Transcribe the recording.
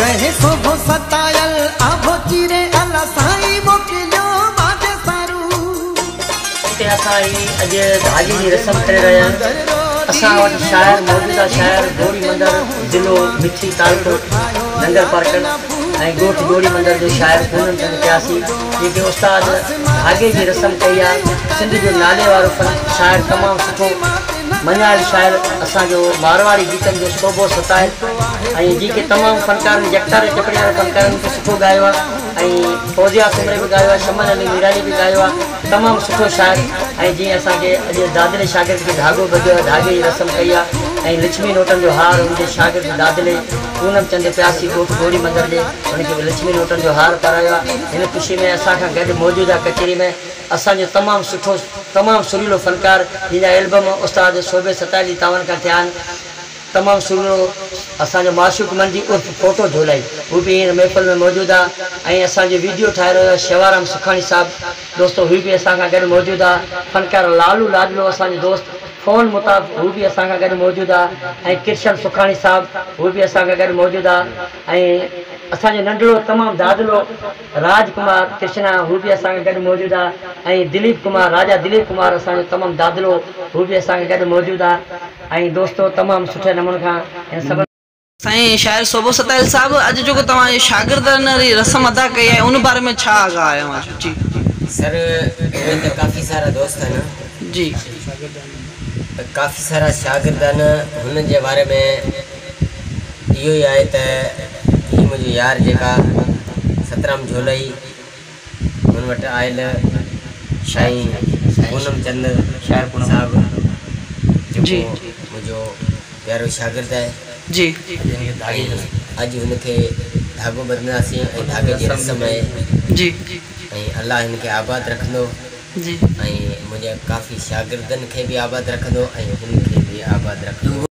ڪنهن سوڀو ستايل آڀو چيري الله سائين موڪليو ماجي سارو. هتي اسان هي اڄ ڌاڳي جي رسم ڪري رهيا آهيون. اسان وٽ شاعر موجوده شاعر گوڙي مندر ضلعو مٺي تعلقو ننگر پارڪر ۽ ڳوٺ گوڙي مندر جو شاعر پونم چند پياسي جيڪي استاد ڌاڳي جي رسم ڪئي آهي سنڌ جو نالي وارو فن شاعر تمام سٺو مڃايل شاعر اسان جو مارواڙي گيتن جو سوڀو ستايل ۽ جيڪي تمام فنڪارن يڪتاري چپڙي واري فنڪارن به سٺو ڳايو آهي ۽ فوزيا سومري به ڳايو آهي شمن علي ميرالي به ڳايو آهي تمام سٺو شاعر ۽ جيئن اسان کي اڄ دادلي شاگرد کي ڌاڳو ٻڌيو آهي ڌاڳي جي رسم ڪئي آهي ۽ لڇمي نوٽن جو هار ان جي شاگرد دادلي پونم چند پياسي ڳوٺ گوڙي مندر جي ان کي به لڇمي نوٽن جو هار پارايو آهي هن خوشي ۾ اسان کان گڏ موجود آهي ڪچهري ۾ اسان جو تمام سٺو تمام سريلو فنڪار جنهن جا البم استاد سوڀي ستايل جي تعاون کان ٿيا آهن تمام سريلو اسان جو معشوق منجي عرف ڦوٽو جهولائي هو به هينئر محفل ۾ موجود آ ۽ اسان جو ويڊيو ٺاهي رهيو آ شيوارام سکاڻي صاحب دوستو هو به اسان کان گڏ موجود آ فنڪار لالو لاڏلو اسان جو دوست فون مطاف هو به اسان کان گڏ موجود آ ۽ ڪرشن سکاڻي صاحب هو به اسان کان گڏ موجود آ ۽ اسان جو ننڍڙو تمام دادلو راج ڪمار ڪرشنا هو به اسان کان گڏ موجود آ ۽ دليپ ڪمار راجا دليپ ڪمار اسان جو تمام دادلو هو به اسان کان گڏ موجود آ ۽ دوستو تمام سٺي نموني کان هن سڀن. سائين شاعر سوڀو ستايل صاحب اڄ جيڪو توهان جي شاگردن ري رسم ادا ڪئي آهي ان باري ۾ ڇا آگاهه آهي اوهان جو جي. سر اهي ته ڪافي سارا دوست آهن. جي. ڪافي سارا شاگرد آهن هنن جي باري ۾ اهو ئي آهي ته هي منهنجو يار جيڪا سترام جهولئي هن وٽ آيل سائين پونم چند صاحب جيڪو منهنجو پيارو شاگرد آهي جي. ۽ اڄ هن کي ڌاڳو ٻڌنداسين ۽ ڌاڳي جي رسم آهي جي. ۽ الله هن کي آباد رکندو جي. ۽ منهنجا ڪافي شاگردن کي به آباد رکندو ۽ هن کي به آباد رکندو.